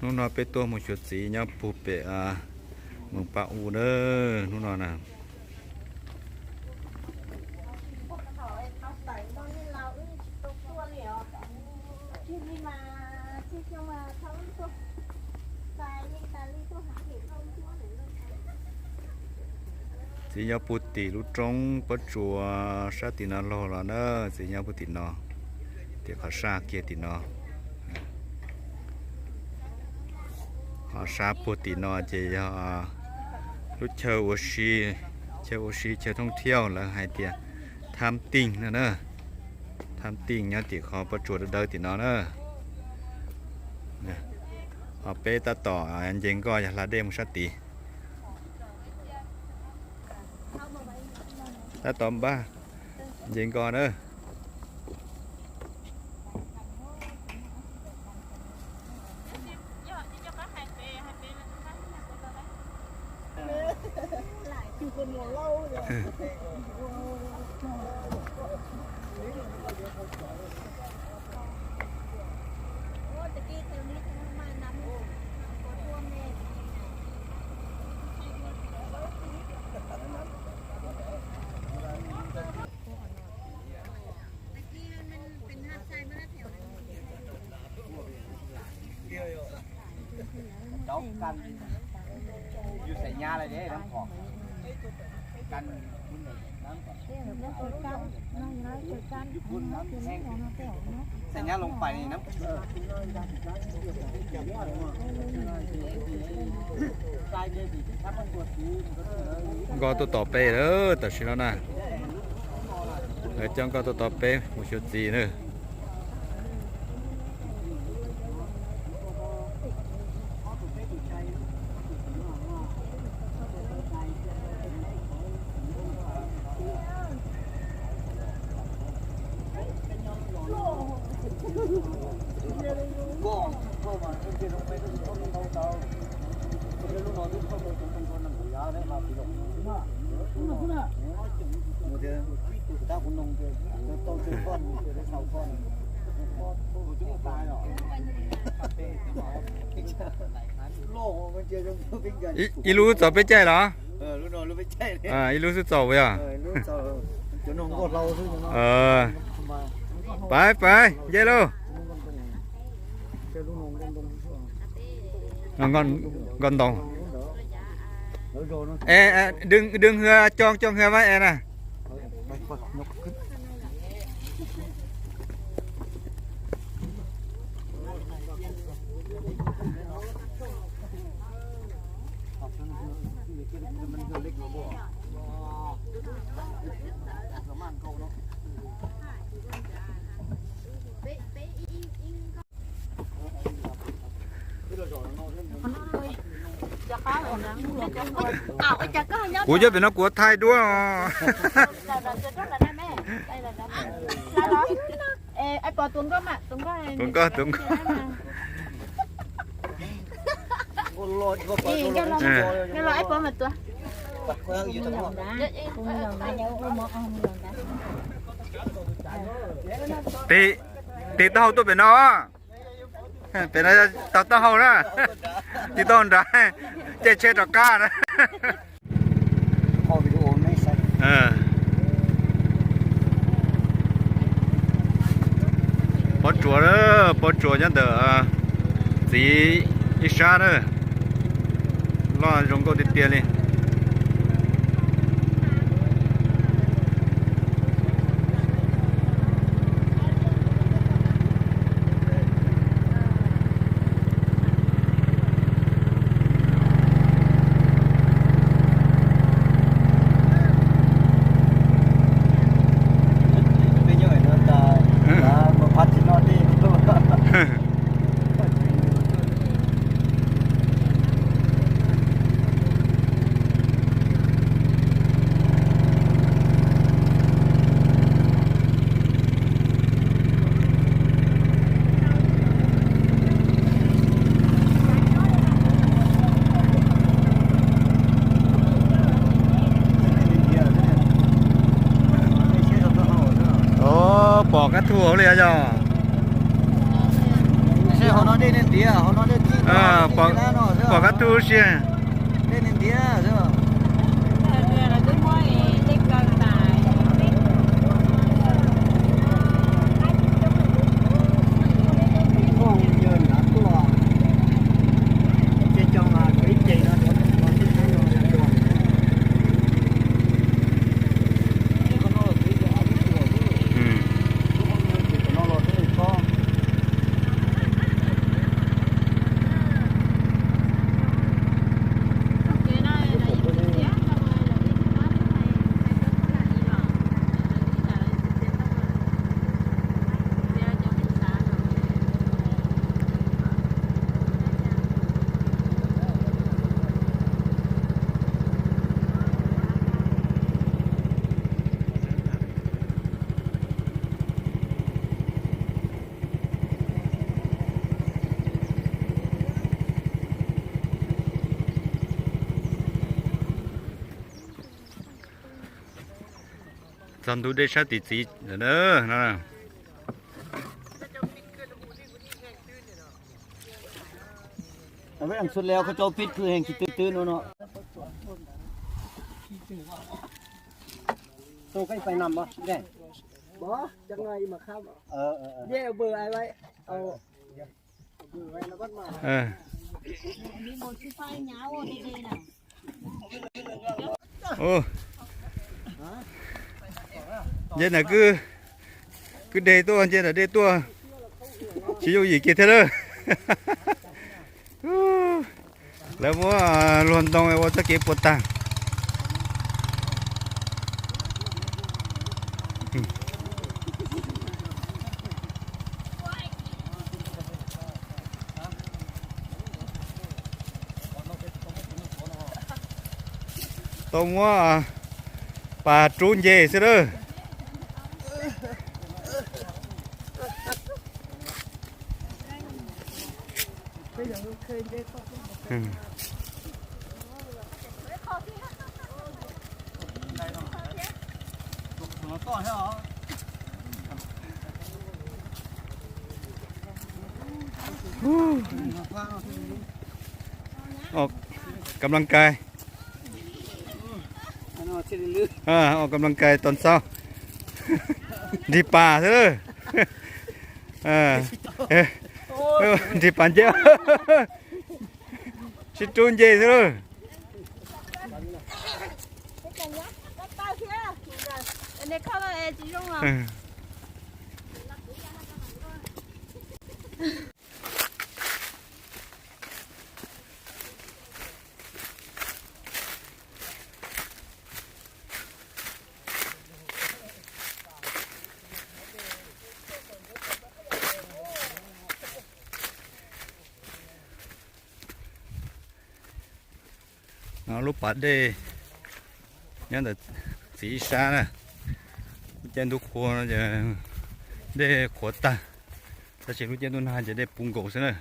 Hnub no peb tuaj mus xyuas txiv nyob puag pem Moos Pas U na, hnub no na. Txiv nyob puag tim lub roob pob tsuas sab tim no laug los na, txiv nyob puag tim no, tim qhov saj kiag tim no. Ho sab puag tim no ces yog lub chaw ua si, chaw ua si chaw thooj thiauj lawv hais tias Tham Tij no na. Tham Tij nyob tim qhov pob tsuas dawb dawb tim no na. Ho peb tab tom nce nkoj yog hla dej mus sab tid. Tab tom npaj nce nkoj na. Nkoj tuaj tom peb lawm tam sim no na. Lawv coj nkoj tuaj tom peb mus xyuas txiv na. Ib lub txaus peb caij los? Ib lub xwb txaus puas yog? Pais pais nce lauj. Nkoj ntoo. Es, dwm hwv, co co hwv mas es na. Kuv nyob pem no kuv thaij duab os. Tus nkoj, tus nkoj. Tig, tig taub hau tuaj pem no. Pem no tau taub hau na. Tig taub hau nrad, caij tsheb rov qab na. Pob tsuas, pob tsuas nyob ntawm txiv ib sab na. Loj zoo nkauj tiag tiag li. Pom kab thu hauv li yog. Hauv no dej niag ntiav, hauv no dej txij no, pom kab tug si. Dej niag ntiav xwb. Txog ntug dej sab tim txiv no. Koj cov pib khw heev tsis tw twb no no. Nce ntawm kwj deg tuaj, nce ntawm dej tuaj, tsis yooj yim kiag thiab lawm. Lawv muab luag ntoo ua txoj kev puas tag. Tau muab pas rub nce xwb lawm. Ua kam laj kais, ua kam laj kais tom ntxauv, nrig pas xwb. Nrig pas nce, sib rub nce xwb. No lub pas dej nyob ntawm txiv ib sab na. Lub caij ntuj qhua no ces dej qhuav tag, tab sis lub caij ntuj nag ces dej puv nkaus xwb na.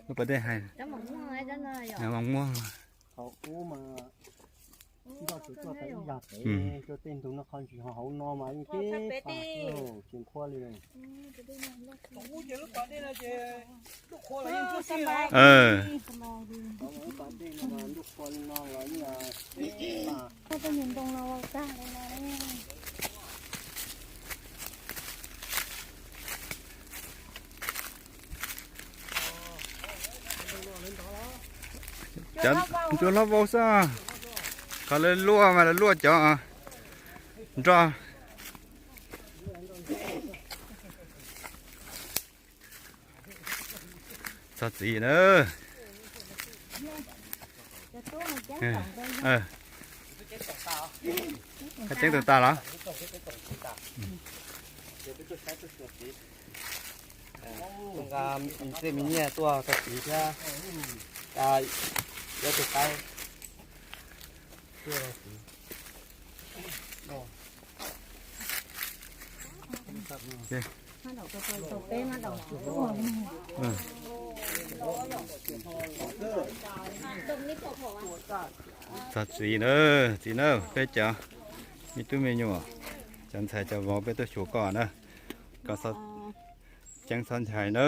Lub pas dej hais, muaj. Ntsuag tuaj tau ib yam pem, tuaj tej ntug no qhov ntsis ho hauv no mas yeej teb pas tsis nqhuab li. Cov ntsuag hlob vau xwb. Qhov lawv luaj mas lawv luaj cov nroj. Txog txiv na. Koj ceeb tau tas los? Nqa tej me nyiaj tuaj rau txiv thiab, yuav tus qaib. Txog txiv na, txiv na, peb cov me tub me nyuam, cov ntxhais cov vauv peb tuaj xyuas koj na, koj ceeb txhob ntshai na.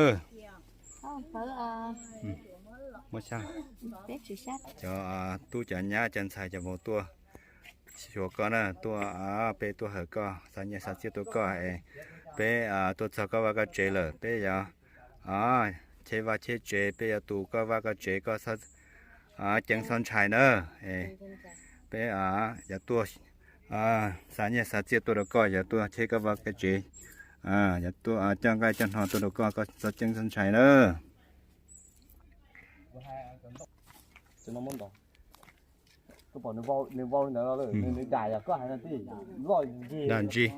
Muab xyab. Cov tub cov nyab cov ntxhais cov vauv tuaj xyuas koj na, tuaj, peb tuaj hawm koj, xa nyiaj xa txiaj tuaj koj es peb tuaj txog koj vaj koj tsev lawm, peb yuav cheb vaj cheb tsev, peb yuav tu koj vaj koj tsev, koj ceeb txhob ntshai na. Peb yuav tuaj xa nyiaj xa txiaj tuaj rau koj, yuav tuaj cheb koj vaj koj tsev, yuav tuaj coj nqaij coj hno tuaj rau koj, koj txhob ceeb txhob ntshai na. Nws vau li ntawd, nws dag yog koj hais no tij, loj ntsis.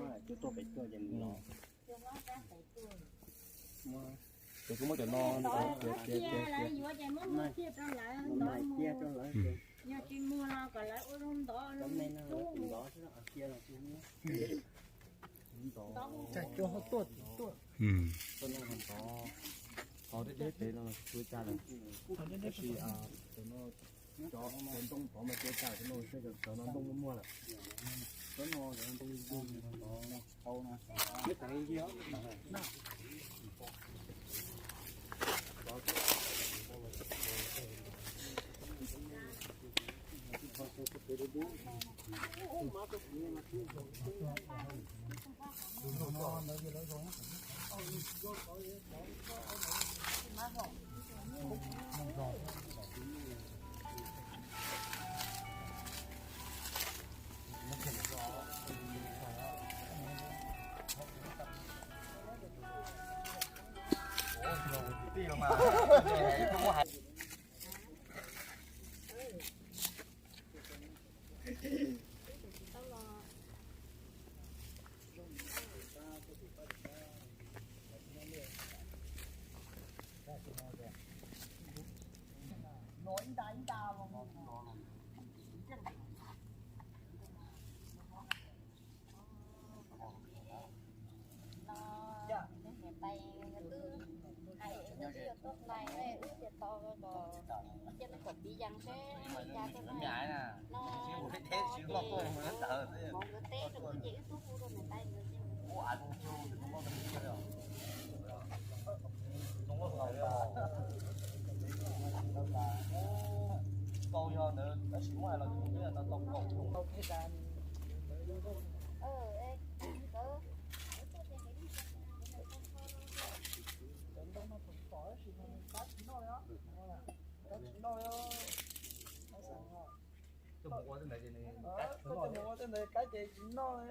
Cov ntoo tod mas cua cas, cov no ntoo muag muag lawm. Cov no cov ntoo ntoo tau na. No, niam tais twb hais wb twb yuav tuaj hlais ne, wb tias tos los cia nej kom piv yees seb li cas tuaj hlais. No, hmov nkawd teb rau wb ces wb twb hu rau niam tais nkawd ces Koj mus ua tej ntawd ces tsis noj.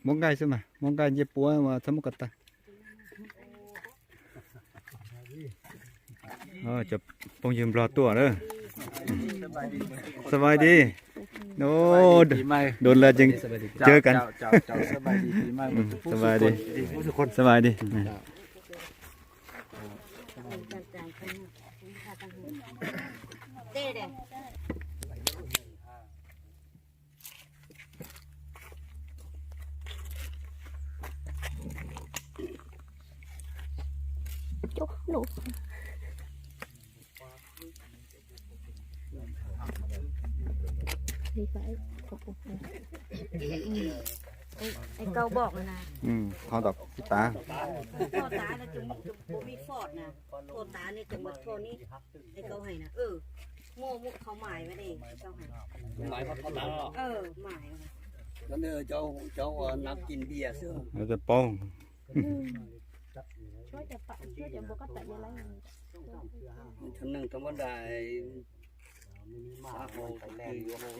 Muab nqaij xwb mas, muab nqaij ncej puab mas txhob muab ko taw. Cov phooj ywg Nplog tuaj na. Xab vais di. Dua laj ceeb, cawv kan. Xab vais di. Xab vais di. Kau bom na. Thau tom tav. Thau tav no tsis muaj, tsis muaj phom na. Thau tav no tsis muaj, thau ni. Kau hais na, muaj muaj khau mais mas de, kau hais. Mais. Cov uas nav kis npias xwb. Paub. Cov neeg thov muab dais, xav hau, yuav hau,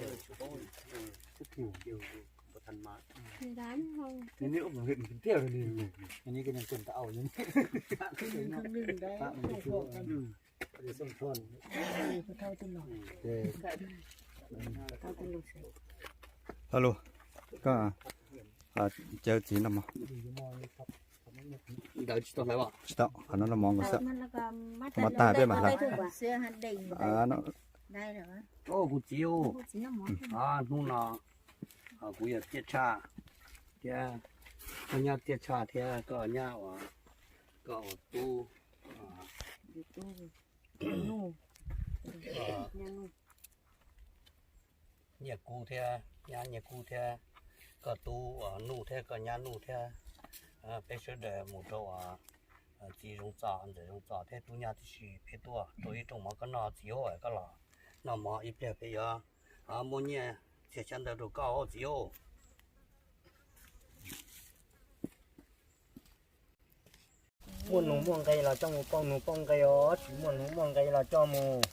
Alo, koj caw txiv no mog. Ntawd tsis tau hlawv os? Tsis tau, qhov no noj mov nkaus xwb. Mov tag peb mam hlawv. Kuv txiv, hnub no kuv yog Tiaj Tshaj thiab koj nyab Tiaj Tshaj thiab koj nyab uas, koj ua tub, Nyiaj Kub thiab, nyab Nyiaj Kub thiab koj tub uas Nuj thiab koj nyab Nuj thiab, peb sawv daws mus rau uas txiv Zoov Txos, ntxawm Zoov Txos thiab tub nyab tib si peb tuaj rau ib rooj mov koj noj txiv, koj los noj mov ib pliag peb yuav muab nyiaj txiag xyab ntawv rau koj txiv. Muaj nuj muaj nqe los coj mus pauj nuj pauj nqe os, tsis muaj nuj muaj nqe los coj mus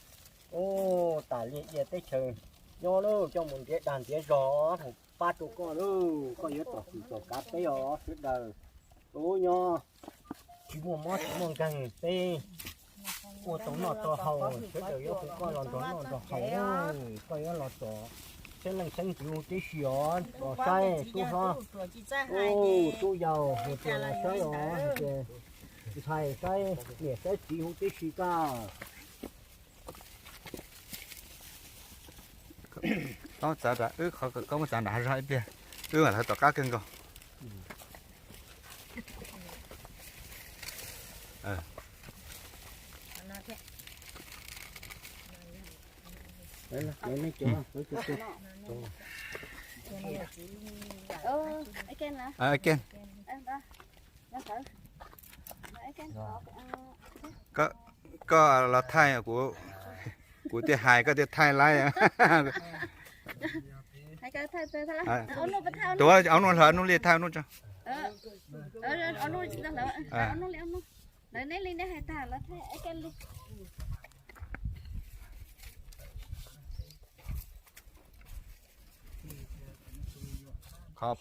ua tas liaj ia teb chaws nyob lauj, coj mus ntiav dag ntiav zog mus pab rau koj lauj, koj yuav tom xwm tom kav peb os sawv daws. Ub nyob tsis muaj mob tsis muaj nkeeg, peb ua tau noj tau haus, sawv daws yuav hu koj los nrog noj nrog haus, koj yuav los tom xeeb leej xeeb ntxwv huv tib si os, los saib tub hlob, tub yau, mus txog los saib os, ces ntxhais saib niam saib txiv huv tib si koj. Koj txav, wb qhov koj muab txav nram hav zog ib pliag, wb mam hlawv tom qab kawg nkaus. Koj los thaij kuv, kuv thiaj hais koj thiaj thaij laib. Tus, ob nub hlawv, ob nub li thaij ob nub tso. Qhov,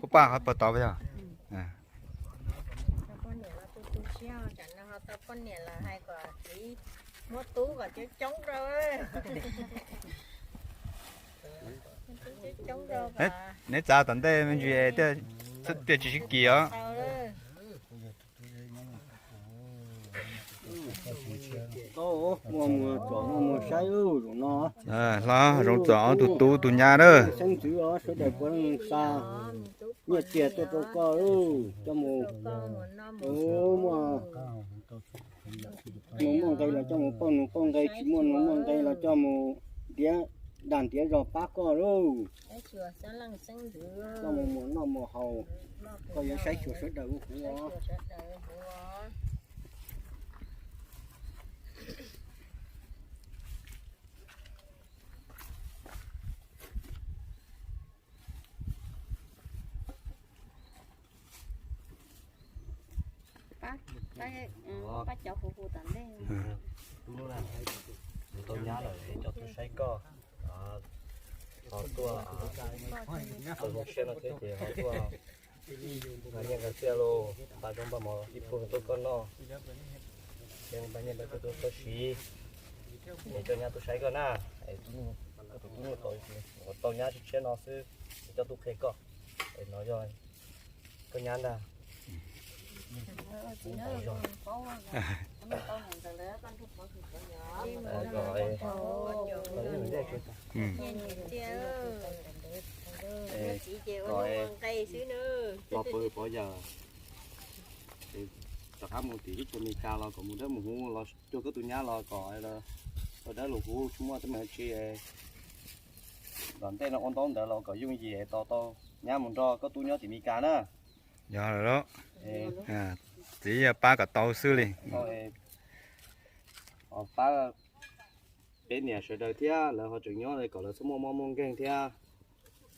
kuv paj qhov puag tod yog. Poj niam los tu tu siab, tsam no ho tau poj niam los hais kom txiv muab tub kom coob coob rau. Neb txav tom ntej me ntsis thiaj tsis sib kis os. Muaj mus tsom muaj mus saib zaum no. Hlob Zoov Txos ob tug tub tus nyab na. Xeeb ntxwv os, sawv daws puav leej xa nyiaj txiag tuaj rau koj, coj mus, muaj nuj muaj nqe los coj mus pauj nuj pauj nqe, tsis muaj nuj muaj nqe los coj mus ntiav dag ntiav zog pab koj lauj. Coj mus muas noj muas haus, koj yuav saib xyuas sawv daws ua huv os. Pab, pab cov hu hu tom ntej. Tau nyab lawm es coj tuaj saib koj. Ho tuaj, tau zoo siab no thiab ces ho tuaj nqa nyiaj nqa txiaj los npaj zaub npaj mov ib pluag tuaj koj noj. Thiab npaj nyiaj npaj txiaj tuaj koj siv. Es coj nyab tuaj saib koj na. Es tus tub nyuj tau, tau nyab tshiab tshiab no xwb, es coj tuaj qhia koj. Es no yog koj nyab ntag. Los pov pov yawg, rov qab mus tim teb chaws Amelikas los kom mus dawb mus huv, los cuag koj tus nyab los kom dawb los huv, tsis muaj teeb meem tsi. Tom ntej no ua ntaub ntawv los kom yooj yim es tos tau nyab mus nrog koj tub nyob tim Amelikas na. Yog lawm, txiv yog pab kom tau xwb li. Pab peb niam sawv daws thiab lawv ho tseem nyob kom lawv txhob muaj mob muaj nkeeg thiab.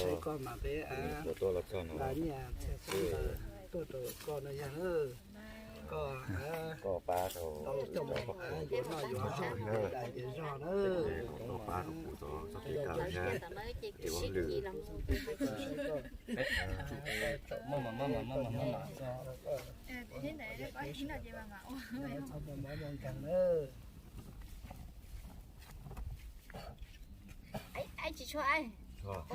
saib koj mas peb nqa nyiaj txiag xab ntawd tuaj rau koj no yog koj pab tau coj mus yuav noj yuav haus kev dais kev zog na. Koj pab tau kuv txoj kev kawm thiab kev ua hauj lwm. Muab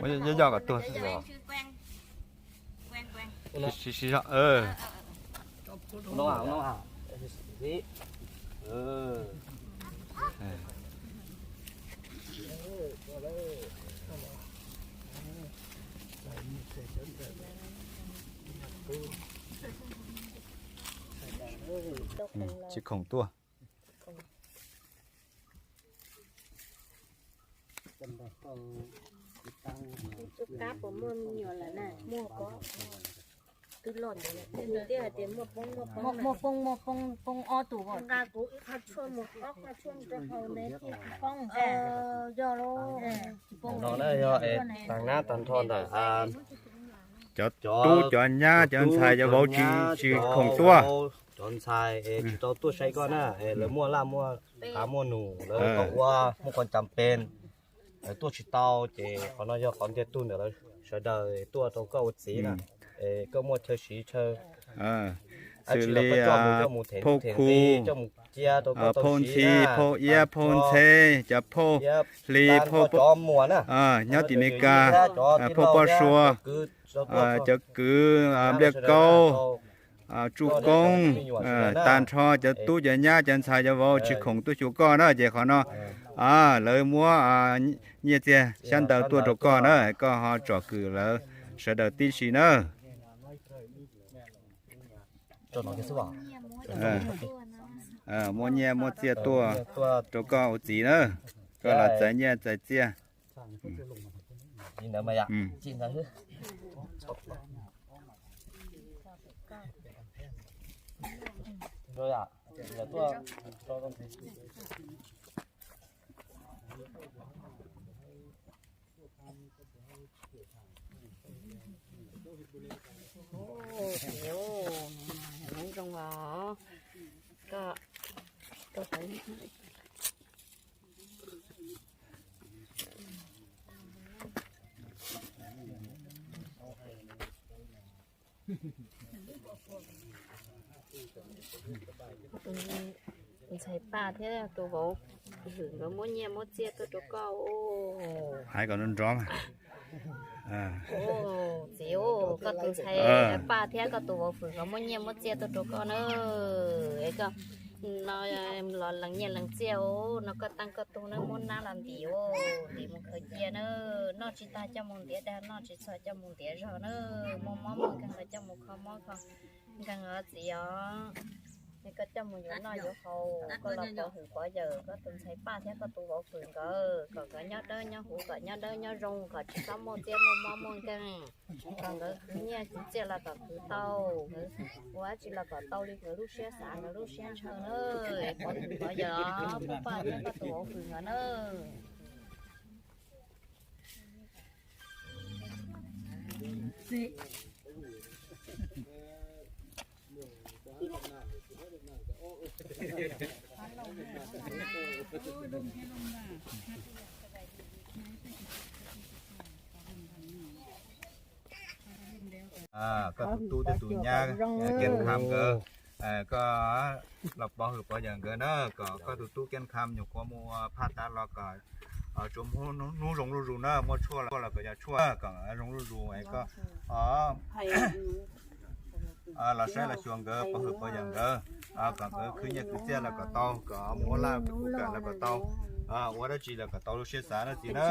yoj yoj kom tuag xwb. Siv zog. Tsis khoom tuaj. Tus kab puas muaj me nyuam lawm na? Muaj ko. Twb loj ntawd lawm, twb hais tias muaj poob, muaj poob, muaj poob, muaj poob, poob ob tug. Nqa kuv ib qho tshuaj mus, ob qho tshuaj rau hauv ne thiaj tsis poob. Yog lauj, tsis poob no na, yog tag nab tag nrho ntawm cov tub cov nyab cov ntxhais cov vauv tsis, tsis khoom tuaj. Cov ntxhais es tsis tau tuaj saib koj na, es lawv muaj laj muaj qav muaj num, lawv tau ua muaj qhov cas pes, lawv tuaj tsis tau, ces qhov no yog qhov ntiag tug ntawm lawv sawv daws tuaj rau koj ua txiv na. Es koj muaj chaw siv chaw, xws li phauj khu, phauj ntxhi, phauj iab, phauj ntxhe, cov phauj hli, phauj nyob tim Meskas, phauj poj sua, cov kwv, npliaj kaub, tsuj koob, tag nrho cov tub cov nyab cov ntxhais cov vauv tsis khoom tuaj xyuas koj na, ces qhov no lawv muab nyiaj txiag xyab ntawv tuaj rau koj na, koj ho tsom kwm lawv sawv daws tib si na. Muab nyiaj muab txiaj tuaj rau koj ua txiv na, koj los txais nyiaj txais txiaj. Tus ntxhais Paj thiab tus vauv Hwm nkawd muab nyiaj muab txiaj tuaj rau koj. Hais kom nrov nrov mas. Txiv, koj tus ntxhais Paj thiab koj tus vauv Hwm nkawd muab nyiaj muab txiaj tuaj rau koj na. Es koj no los lees nyiaj lees txiaj no koj teej koj tug na, muab nab los ntim, ntim mus khaws cia na. Noj tsis tag coj mus ntiav dag, noj tsis txog coj mus ntiav zog na. Muaj mob muaj nkeeg los coj mus kho mob kho nkeeg os txiv os. Es koj coj mus yuav noj yuav haus, koj los pov hwm pov yawm koj tus ntxhais Paj thiab koj tus vauv Hwm nkawd, kom nkawd nyob dawb nyob huv, kom nyob dawb nyob zoo, kom tsis txhob muaj txiaj muaj mob muaj nkeeg. Kom nkawd khwv nyiaj khwv txiaj los kom khwv tau, nkawd ua dab tsi los kom tau li nkawd lub siab xav nkawd lub siab ntshaw na. Pov hwm pov yawm os, poj Paj thiab koj tus vauv Hwm nkawd na. Koj tus tub thiab tus nyab Kiab Kham nkawd, koj los pov hwm pov yawm nkawd na, kom koj tus tub Kiab Kham nyuam qhuav mus phaj tas los kom tsuas hnub zoo zuj zus na, muaj tshuaj los kom yog tshuaj, kom zoo zuj zus es koj los saib los xyuas nkawd, pov hwm pov yawm nkawd, kom nkawd khwv nyiaj khwv txiaj los kom tau, kom mus ua laj ua kam los kom tau, ua dab tsi los kom tau lub siab xav na txiv na.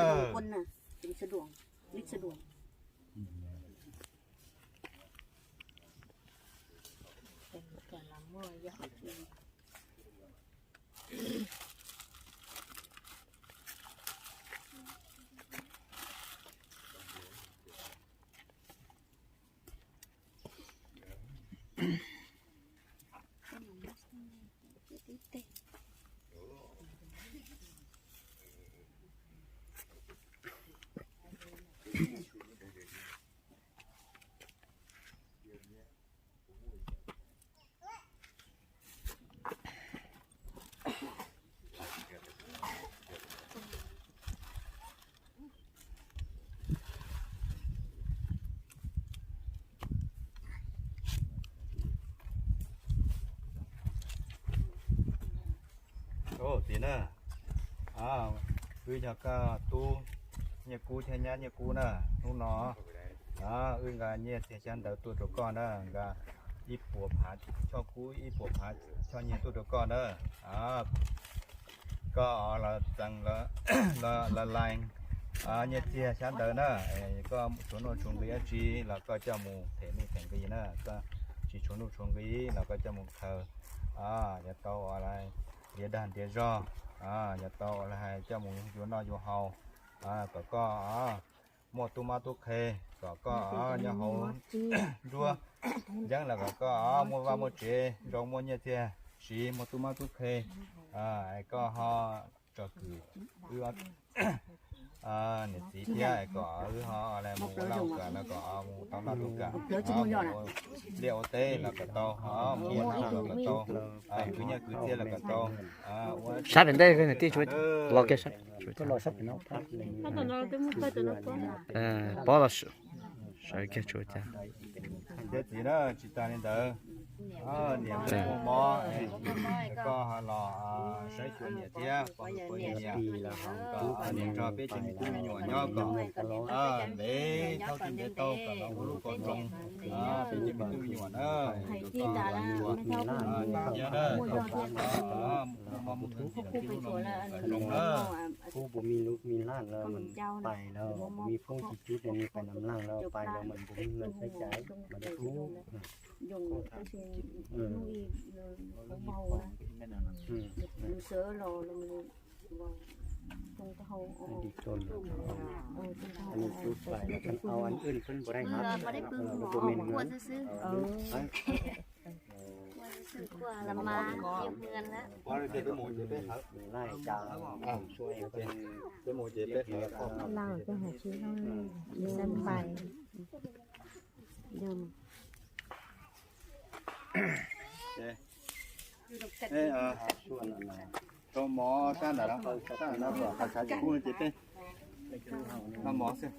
Txiv na, wb yog koj tub Nyiaj Kub thiab nyab Nyiaj Kub na. Hnub no wb nqa nyiaj txiag xyab ntawv tuaj rau koj na, nqa ib puas phav choj kub, ib puas phav choj nyiaj tuaj rau koj na. Koj los txeev los lais nyiaj txiag xyab ntawv na, koj tshuav nuj tshuav nqi dab tsi los koj coj mus them nuj them nqi na, koj tsis tshuav nuj tshuav nqi los koj coj mus khaws, yuav tau ua tiav dag tiav zog, yuav tau ua coj mus yuav noj yuav haus, kom koj muaj tub mab tub qhe, kom koj nyob hauv nruab yeeb los kom koj muaj vaj muaj tsev zoo, muaj nyiaj txiag siv, muaj tub mab tub qhe, koj ho tsom kwm wb niam txiv thiab, kom wb ho mus ua laj ua kam los kom mus tau noj tau kam, liaj ua teb los kom tau, mus ua noj los kom tau, khwv nyiaj khwv txiaj los kom tau. Sab pem ntej niam tij, los kiag sab, pov los sawv kiag tsuav cas. Thiab txiv na, tsis tas li ntawd, niam muaj mob, koj ho los saib xyuas niam thiab pov hwm pov hwm niam, kom niam nrog peb tsev me tub me nyuam nyob kom ntev thaub tsis ntev tau kom los ua lub kaus zoo, peb tsev me tub me nyuam na, kom koj los ua niam thiab na, kom muaj mob muaj nkeeg tsis los tib lub no kom zoo na. Kuv puas mi lub mi laj lawm, pais lawm, mi phooj tsis cub ces nws pais nam laj lawm, pais lawm mas kuv mi laj saib cai mas da kub. Di tun, ani tub pais lawm, kheev au an wb pheej puas dai hab, puas me nws. Laj cas, laj ces hais tsis pais. Rau mov sab nram, sab nram no kom qhov tshav tsis kub no ces peb noj mov xwb.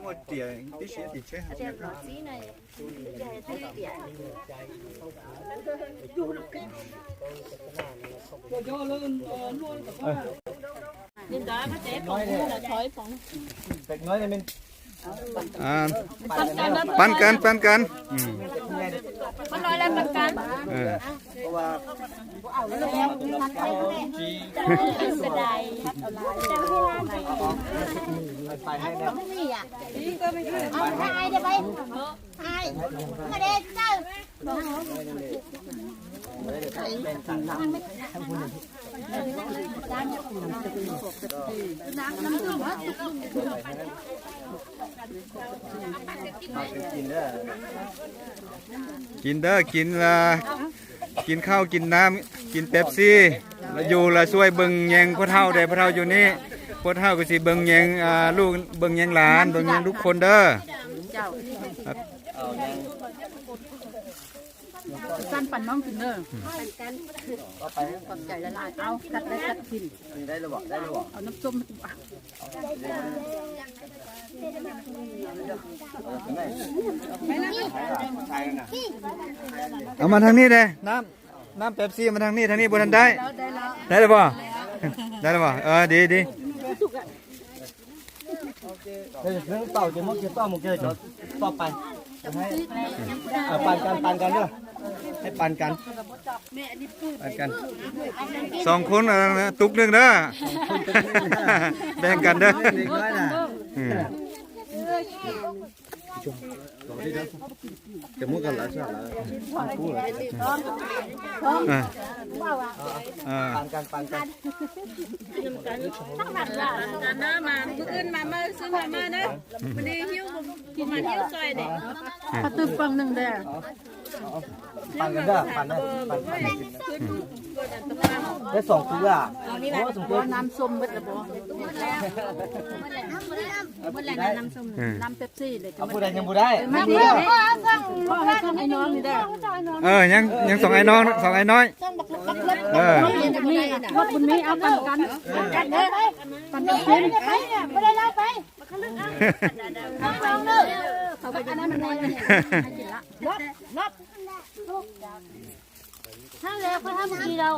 Muaj riam tib si tim tsheb. Pab kas, pab kas. กินเด้อ กินละ กินข้าวกินน้ำ กินเป๊ปซี่ แล้วอยู่ละช่วยเบิ่งแยงพ่อเฒ่าเด้อ พ่อเฒ่าอยู่นี่ พ่อเฒ่าก็สิเบิ่งแยงอ่าลูก เบิ่งแยงหลาน เบิ่งแยงทุกคนเด้อ ครับ สั้นปันน้องกินเด้อ ขอบใจหลายๆ เอา กัดได้กัดกิน ได้หรือเปล่า ได้หรือเปล่า เอาน้ำส้มให้กูอ่ะ เอามาทางนี้เลย น้ำ น้ำเป๊ปซี่มาทางนี้ ทางนี้บ่ทันได้ ได้หรือเปล่า ได้หรือเปล่า เออ ดีดี เดี๋ยวซื้อเต่า เดี๋ยวมดกินเต่าหมดเลย เดี๋ยวต่อไป ให้ อ่ะ ปันกัน ปันกันด้วย ให้ปันกัน ปันกัน สองคน เออ ตุกหนึ่งเด้อ แบ่งกันเด้อ เด็กน้อยน่ะ อืม จะมุกกันหลายชาติแล้ว อ่า อ่า ปันกัน ปันกัน มา มื้ออื่นมา มาซื้อมาม่าเด้อ วันนี้หิ้ว กินมาหิ้วซอยเนี่ย ข้าวต้มฟองหนึ่งเด้อ ปันกันเด้อ ปันได้ ปันกัน ได้สองตัวอ่ะ โอ้ สองตัว น้ำส้มหมดแล้วบ่ หมดแล้วนะน้ำส้ม อืม น้ำเป๊ปซี่เลย เอาผู้ใดยังบ่ได้ มาดิ พ่อให้ส้มไอ้น้องนี่เด้อ เออ ยัง ยังสองไอ้น้อง สองไอ้น้อย เออ รถบุญมี รถบุญมี เอาปันกัน ปันกันเด้อ ปันกันกิน ไม่ได้เล่าไป เขาไปอันนั้นมันน้อย รถ รถ ถ้าแล้วก็ทำดีเรา